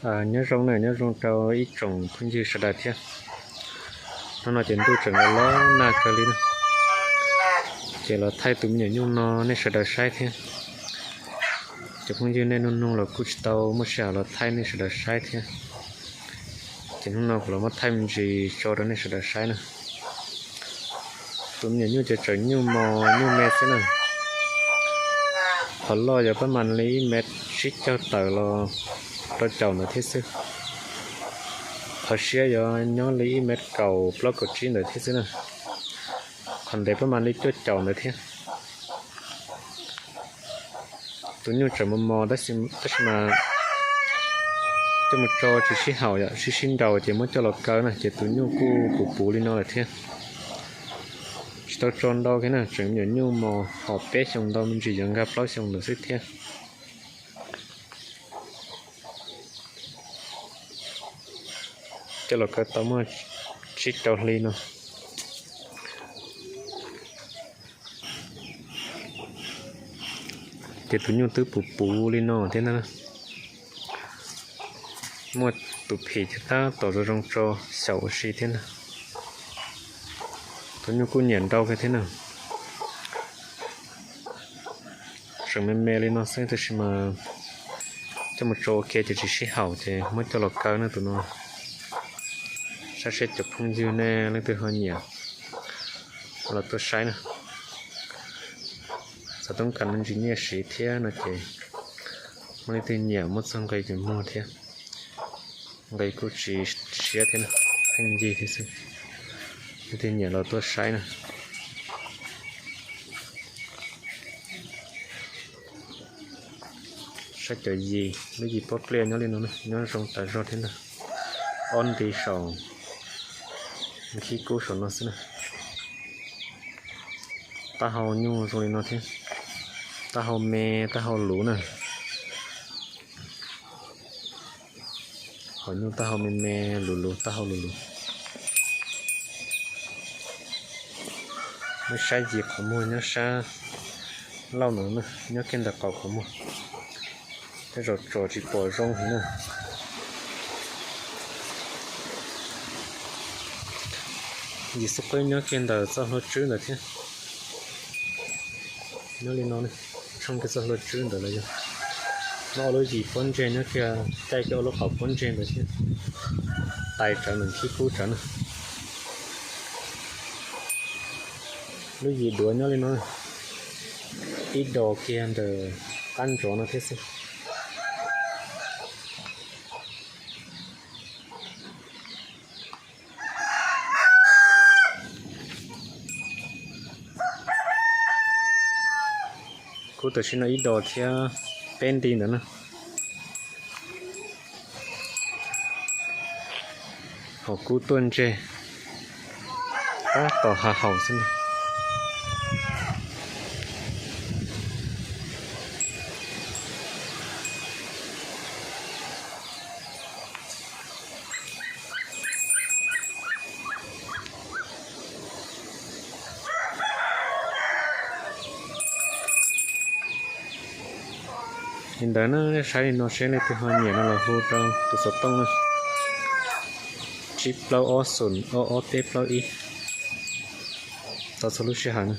Nyob zoo na, nyob zoo rau ib tsoom phooj ywg sawv daws thiab. Hnub no ces ntuj tseem los los nag kawg li na. Ces los thaij tus me nyuam nyuj no nej sawv daws saib thiab. Cov phooj ywg nej nug nug los kuj tsis tau muaj sij hawm los thaij nej sawv daws saib thiab. Ces hnub no kuv los muab thaij me ntsis tso rau nej sawv daws saib na. Tus me nyuam nyuj ces tseem nyuj mos nyuj me xwb na. Qhov loj yog pab mas li ib mev tsib caug tawm los rau caum ntawd thiab xwb. Qhov siab yog nyob li ib mev kaum plaub kaum tsib ntawd thiab xwb na. Qhov ntev pab mas li cuaj caum ntawd thiab. Tus nyuj tseem mos mos tab sis mas coj mus tso tsis sib haum yom, sib sib nraus ces muab coj los kaw na ces tus nyuj kuj puv puv li no lawm thiab. Tsis tau tso ntau kiag na, tseem me nyuam nyuj mos hom peb xyoos ntau me ntsis yuav nkag plaub xyoos ntawd xwb thiab. Coj los kaw tau muaj tsib rau hli no. Ces tus nyuj twb puv puv li no thiab na. Muaj tus phim ces tab tom zoo zoo tso xyaum ua si thiab na. Tus nyuj kuj nyiam nrau kawg thiab na. Tseem me me li no xwb tab sis mas coj mus tso ua ke ces tsis sib haum ces muab coj los kaw na tus no. Saib seb cov phooj ywg nej leej twg ho nyiam los tuaj saib na. Xav toob kas me ntsis nyiaj siv thiab no ces muaj leej twg nyiam muab txog nqi ces muag thiab. Nqi kuj tsis siab thiab, pheej yig thiab xwb. Leej twg nyiam los tuaj saib na. Saib cov yis, lub yis pob pliaj nyob li no, nyob zoo tas zog thiab ntag. Ob nti saum nkhib kub saum no xwb na. Taub hau nyuj zoo li no thiab, taub hau me, taub hau luv na. Hom nyuj taub hau me me, luv luv, taub hau luv luv. Nyob sab yis qhov muag nyob sab laug no, nyob kiag ntawm qaum qhov muag. Tej zaum tsom tsis pom zoo heev na. Yis xub qwb nyob kiag ntawm txoj hlua tswb ntawd thiab. Nyob li no, tshooj kiag txoj hlua tswb ntawd los yog. Nyob ob lub yis pob ntseg nyob kiag caij kiag ob lub qaum pob ntseg ntawd thiab. Tais tsawv ntawm nkhib kub tsawv na. Lub yis duav nyob li no, ib dos kiag ntawm qab ntsov no thiab xwb. Kub tam sim no ib dos thiab peb nti ntawd na. Hom kub tuaj ntseg, tab tom hav haum xwb na. Li ntawd na, saib li no seb leej twg ho nyiam no los hu rau tus xov tooj na, tsib plaub ob xoom ob ob peb plaub ib. Tau txhua lub sij hawm na.